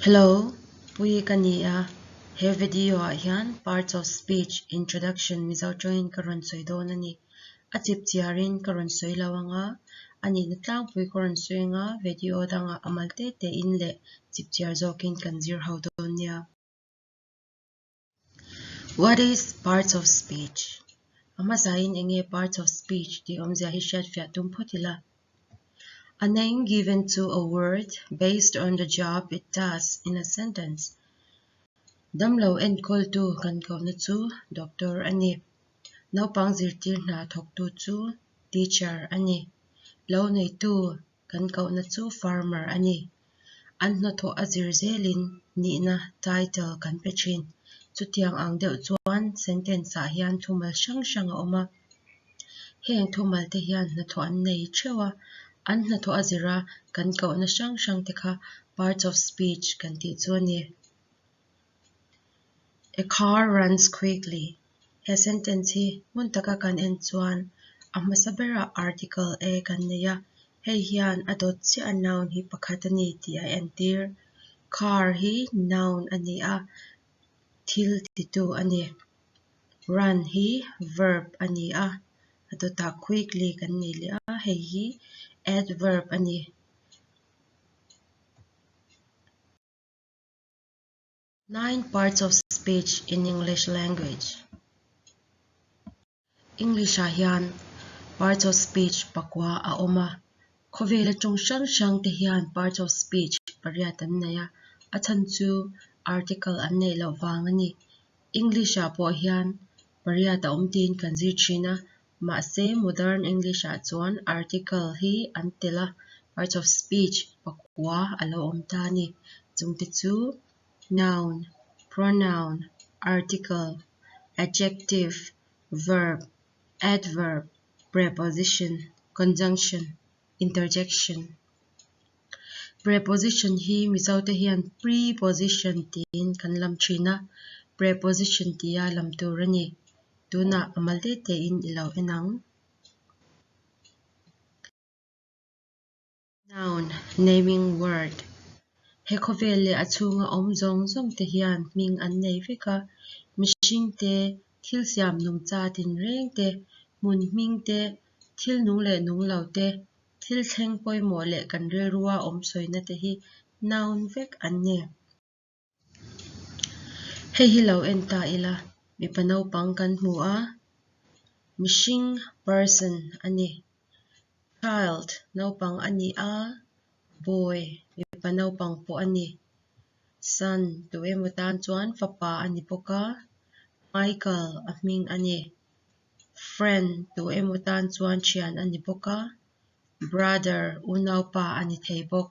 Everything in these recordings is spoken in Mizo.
Hello, Puii ka ni a, he video ah hian parts of speech introduction Mizo tawngin ka rawn sawi dawn a ni. A chip chiarin ka rawn sawi lo anga, a nihna tlangpui ka rawn sawi anga video dangah a mal te tein leh chip chiar zawkin kan zir ho dawn nia. What is parts of speech? A hmasain eng nge parts of speech tih awmzia hi hriatfiah tum phawt ila. A name given to a word based on the job it does in a sentence. Damlo enkawltu kan kohna chu doctor a ni. Naupang zirtir hna thawktu chu teacher a ni. Lo neitu kan kohna chu farmer a ni. An hnathawh a zir zelin nihna, title, kan pe thin. Chutiang ang deuh chuan sentence ah hian thumal hrang hrang a awm a. Heng thumal te hian hnathawh an nei theuh a, an hnathawh a zira kan kohna hrang hrang te kha parts of speech kan tih chu a ni. A car runs quickly. He sentence hi hmun taka kan en chuan a hmasa berah article a kan nei a, hei hian a dawt chiah a noun hi pakhat a ni tih a entir. Car hi noun a ni a, thil titu a ni. Run hi verb a ni a, a dawtah quickly kan nei leh a, hei hi adverb a ni. Nine parts of speech in English language. English ah hian parts of speech pakua a awm a, khawvela tawng hrang hrang te hian parts of speech pariat an nei a, a chhan chu article an neih loh vang a ni. English ah pawh hian pariat a awm tiin kan zir thin a, mahse modern English ah chuan article hi an tel a, parts of speech pakua a lo awm ta a ni. Chungte chu noun, pronoun, article, adjective, verb, adverb, preposition, conjunction, interjection. Preposition hi Mizote hian preposition tiin kan lam thin a, preposition tia lam tur a ni. Tunah a mal te tein i lo en ang. Noun, naming word, He khawvel leh a chhunga awm zawng zawng te hian hming an nei vek a, mihring te, thil siam nungcha tinreng te, hmun hming te, thil nung leh nung lo te, thil thleng pawimawh leh kan rilrua awm sawina te hi noun vek an ni. Hei hi lo en ta ila, mipa naupang kan hmu a, mihring, person, a ni. Child, naupang a ni a, boy, mipa naupang pawh a ni. Son, tu emaw tan chuan fapa a ni bawk a, Michael a hming a ni. Friend, tu emaw tan chuan thian a ni bawk a, brother, unaupa a ni thei bawk.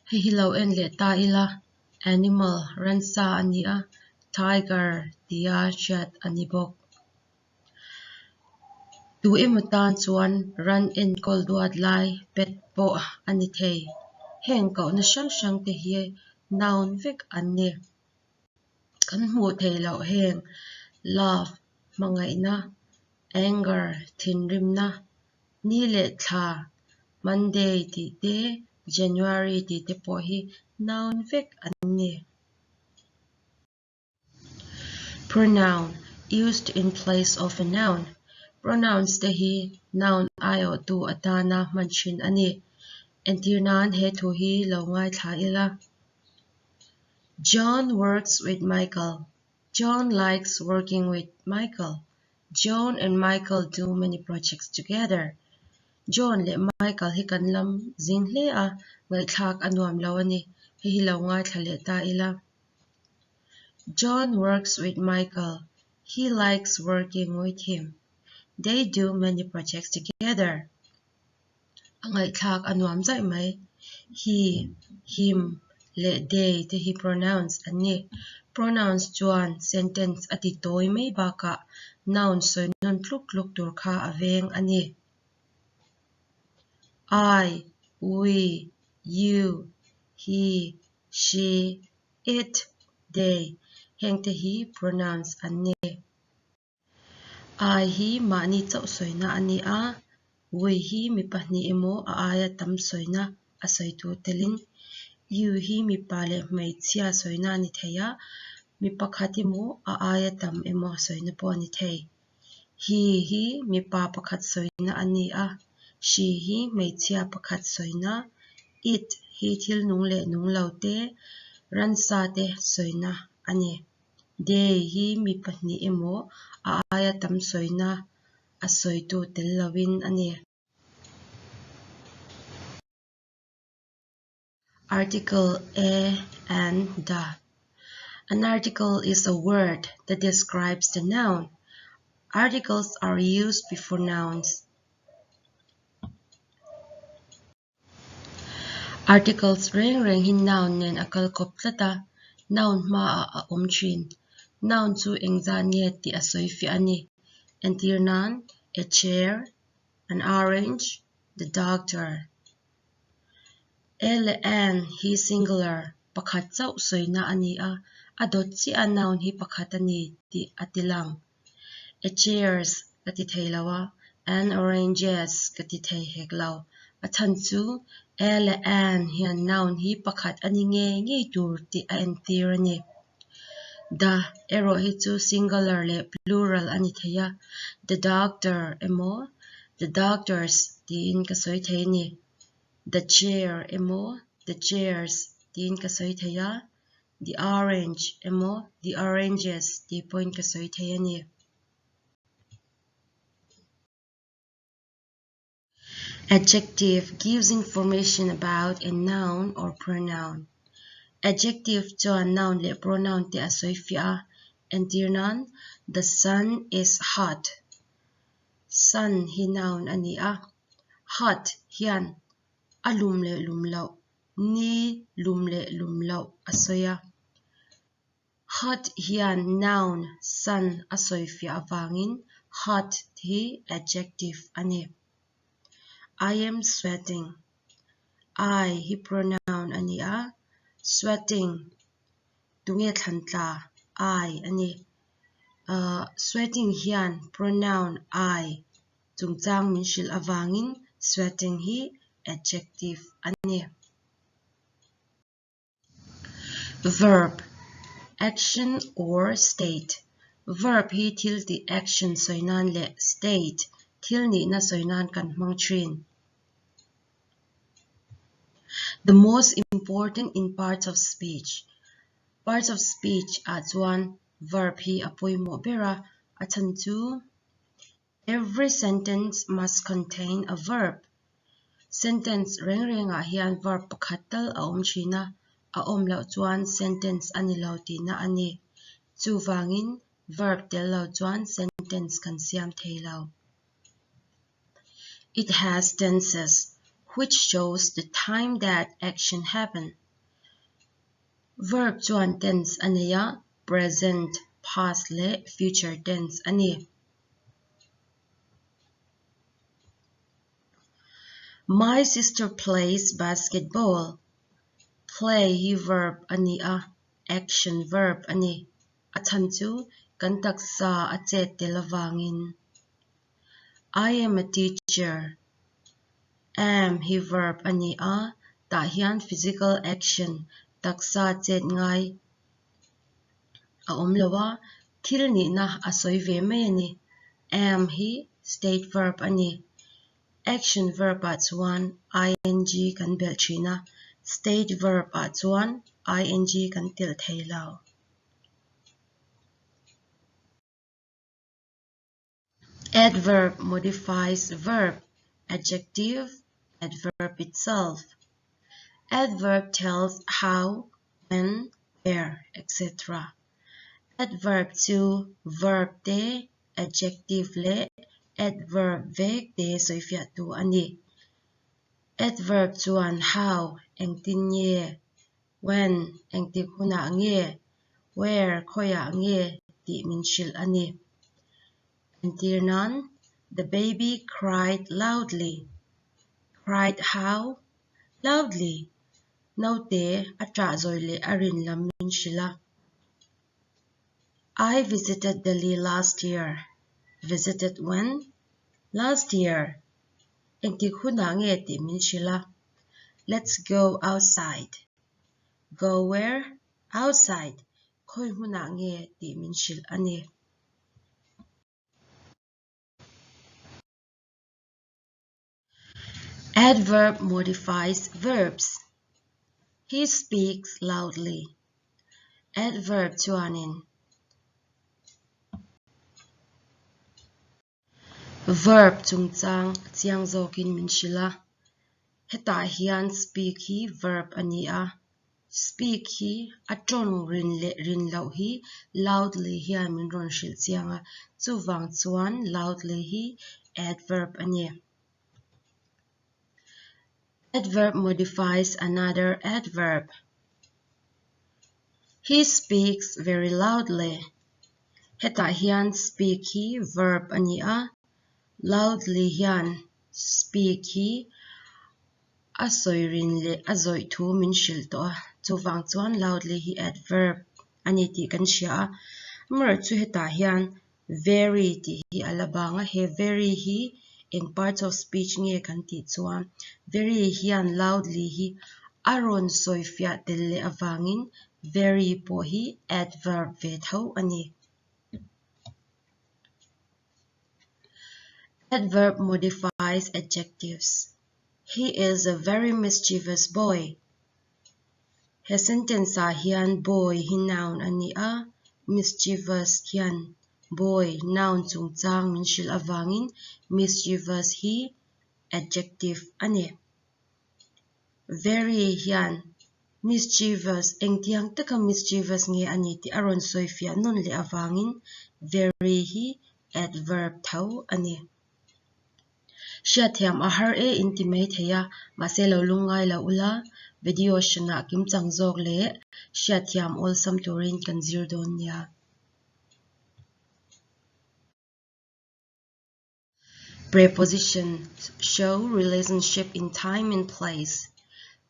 Hei hi lo en leh ta ila animal ransa a ni a tiger tia hriat a ni bawk. Tu emaw tan chuan ran enkawl duat lai pet pawh a ni thei. Heng kohna hrang hrang te hi noun vek an ni. Kan hmuh theih loh heng love hmangaihna anger thinrimna Ni leh thla, Monday tih te, January tih te pawh hi noun vek an ni. Pronoun, used in place of a noun, Pronouns te hi noun aiawhtu atana hman thin a ni. Entir nan he thu hi lo ngaithla ila. John works with Michael. John likes working with Michael. John and Michael do many projects together. John leh Michael hi kan lam zing hle a, ngaihthlak a nuam lo a ni. Hei hi lo ngaithla leh ta ila. John works with Michael. He likes working with him. They do many projects together. A ngaihthlak a nuam zaih mai. He, him leh they te hi pronouns an ni. Pronouns chuan sentence a ti tawi mai bakah noun sawi nawn tluk tluk tur kha a veng a ni. I, we, you, he, she, it, they heng te hi pronouns an ni. Ai hi mahni chauh sawina a ni a, ui hi mi pahnih emaw a aia tam sawina a sawi tur telin. You hi mipa leh hmeichhia sawina a ni thei a, mi pakhat emaw a aia tam emaw sawina pawh a ni thei. He hi mipa pakhat sawina a ni a, she hi hmeichhia pakhat sawina, it hi thil nung leh nung lo te, ransa te sawina a ni. They hi mi pahnih emaw a aia tam sawina a sawitu tel loin a ni. Article a and the. An article is a word that describes the noun. Articles are used before nouns. Articles reng reng hi noun nen a kal kawp tlat a, noun hmaah a awm thin. Noun chu engzat nge tih a sawi fiah a ni. Entir nan, a chair, an orange, the doctor. A leh an hi singular, pakhat chauh sawina a ni a, a dawt chiah a noun hi pakhat a ni tih a ti lang. A chairs ka ti thei lo a, an oranges ka ti thei hek lo. A chhan chu a leh an hian noun hi pakhat a ni ngei ngei tur tih a entir a ni. The erawh hi chu singular leh plural a ni thei a, the doctor emaw the doctors tiin ka sawi thei a ni. The chair emaw the chairs tiin ka sawi thei a, the orange emaw the oranges tih pawhin ka sawi thei a ni. Adjective gives information about a noun or pronoun. Adjective chuan noun leh pronoun te a sawi fiah a, entir nan, The sun is hot. Sun hi noun a ni a, hot hian a lum leh lum loh, ni lum leh lum loh a sawi a. Hot hian noun, sun, a sawifiah avangin hot hi adjective a ni. I am sweating. I hi pronoun a ni a, sweating tunge thlan tla? I a ni. Ahh sweating hian pronoun I chungchang min hrilh avangin sweating hi adjective a ni. Verb, action or state, Verb hi thil tih action sawi nan leh state, thil nihna sawi nan kan hmang thin. The most important in parts of speech, Parts of speech ah chuan verb hi a pawimawh ber a, a chhan chu Every sentence must contain a verb. Sentence reng rengah hian verb pakhat tal a awm thin a, a awm loh chuan sentence a ni lo tihna a ni. Chuvangin, verb tel lo chuan sentence kan siam thei lo. It has tenses, which shows the time that action happened. Verb chuan tense a nei a, present, past leh future tense a ni. My sister plays basketball. Play hi verb a ni a, action verb a ni. A chhan chu kan taksa a chet tel avangin. I am a teacher. Am hi verb a ni a, tah hian physical action, taksa chet ngai a awm lo a, thil nihna a sawi ve mai a ni. Am hi state verb a ni. Action verb ah chuan ing kan belh thin a, state verb ah chuan ing kan telh thei lo. Adverb modifies verb, adjective, adverb itself. Adverb tells how, when, where, etc. Adverb chu verb te, adjective leh adverb vek te sawifiahtu a ni. Adverb chuan how, engtin nge, when, engtik hunah nge, where, khawiah nge tih min hrilh a ni. Entir nan, The baby cried loudly. Cried how? Loudly. Naute a ṭah zawi leh a rin lam min hrilh a. I visited Delhi last year. Visited when? Last year. Engtik hunah nge tih min hrilh a. Let's go outside. Go where? Outside. Khawi hmunah nge tih min hrilh a ni. Adverb modifies verbs. He speaks loudly. Adverb chuanin verb chungchang chiang zawkin min hrilh a. Hetah hian speak hi verb a ni a. Speak hi a tawng rin leh rin loh hi loudly hian min rawn hrilh chiang a, chuvang chuan loudly hi adverb a ni. Adverb modifies another adverb. He speaks very loudly. Hetah hian speak hi verb a ni a, loudly hian speak hi A sawi rin leh a zawih thu min hrilh tawh a, chuvang chuan loudly hi adverb a ni tih kan hria a. Amaherawhchu chu hetah hian very tih hi a la bang a, he very hi eng parts of speech nge kan tih chuan very hian loudly hi a rawn sawi fiah tel leh avangin very pawh hi adverb ve tho a ni. Adverb modifies adjectives. He is a very mischievous boy. He sentence ah hian boy hi noun a ni a, mischievous hian boy noun chungchang min hrilh avangin mischievous hi adjective a ni. Very hian mischievous engtiang taka mischievous nge a ni tih a rawn sawi fiah nawn leh avangin very hi adverb tho a ni. Hriatthiam a har e in ti mai thei a, mahse lo lungngai lo ula, video hranah kimchang zawk leh hriatthiam awlsam turin kan zir dawn nia. Preposition show relationship in time and place.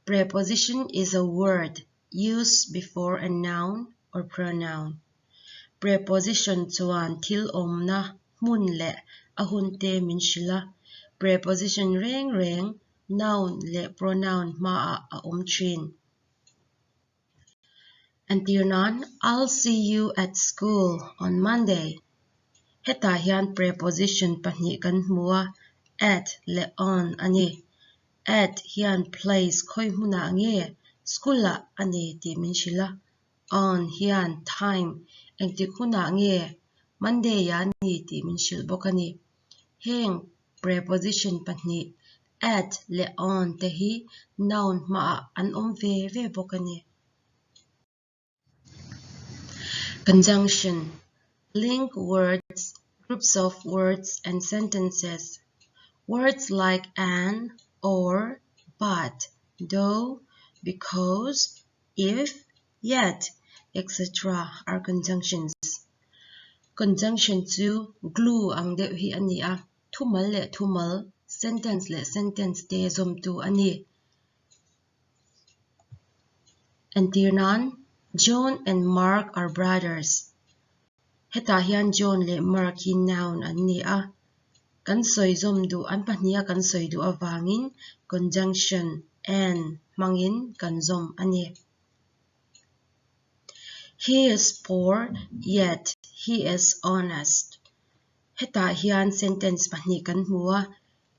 Preposition is a word used before a noun or pronoun. Preposition chuan thil awmna hmun leh a hunte min hrilh a. Preposition reng reng noun leh pronoun hmaah a awm thin. Entir nan, I'll see you at school on Monday. Hetah hian preposition pahnih kan hmu a, at leh on a ni. At hian place khawi hmunah nge school ah a ni tih min hrilh a, on hian time engtik hunah nge Monday ah a ni tih min hrilh bawk a ni. Heng preposition pahnih at leh on te hi noun hmaah an awm ve ve bawk a ni. Conjunction, Link words, groups of words and sentences. Words like and, or, but, though, because, if, yet, etc. are conjunctions. Conjunction chu glue ang deuh hi a ni a, thumal leh thumal, sentence leh sentence te zawmtu a ni. Entir nan, John and Mark are brothers. Hetah hian John leh Mark hi noun an ni a, kan sawi zawm duh, an pahniha kan sawi duh avangin conjunction and hmangin kan zawm a ni. He is poor yet he is honest. Hetah hian sentence pahnih kan hmu a,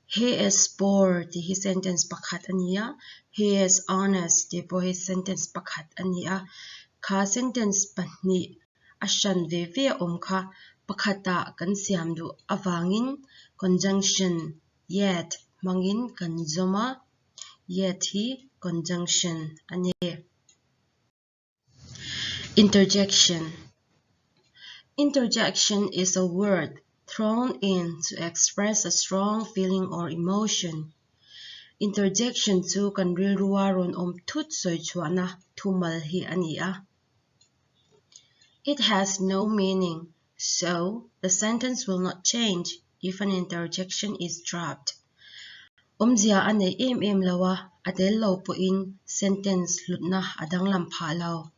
He is poor tih hi sentence pakhat a ni a, he is honest tih pawh hi sentence pakhat a ni a. Kha sentence pahnih a hran ve ve a awm kha pakhatah kan siam duh avangin conjunction yet hmangin kan zawm a, yet hi conjunction a ni. Interjection Interjection is a word thrown in to express a strong feeling or emotion. Interjection chu kan rilrua rawn awm thut sawi chhuahna thumal hi a ni a. It has no meaning, so the sentence will not change if an interjection is dropped. Awmzia a nei em em lo a, a tel lo pawhin sentence hlutna a danglam phah lo.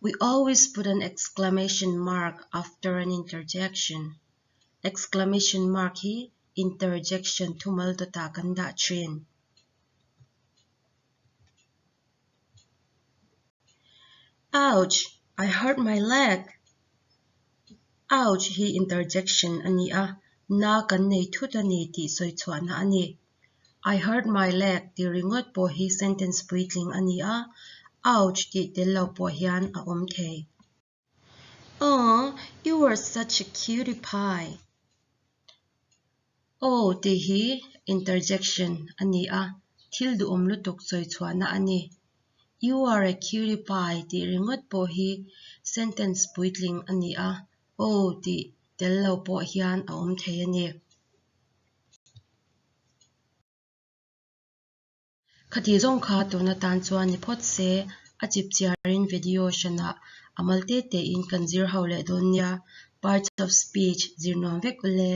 We always put an exclamation mark after an interjection. Exclamation mark hi interjection thumal dawtah kan dah thin. Ouch! I hurt my leg! Ouch hi interjection a ni a, na kan nei thut a ni tih sawi chhuahna a ni. I hurt my leg tih ringawt pawh hi sentence puitling a ni a, ouch tih tel lo pawh hian a awm thei. Aww, you are such a cutie pie! Aw tih hi interjection a ni a, thil duhawm lutuk sawi chhuahna a ni. You are a cutie pie tih ringawt pawh hi sentence puitling a ni a, aw tih tel lo pawh hian a awm thei a ni. Khati zawng kha tun atan chuan ni phawt se, a chip chiarin video hranah a mal te tein kan zir ho leh dawn nia. Parts of speech zir nuam vek ule.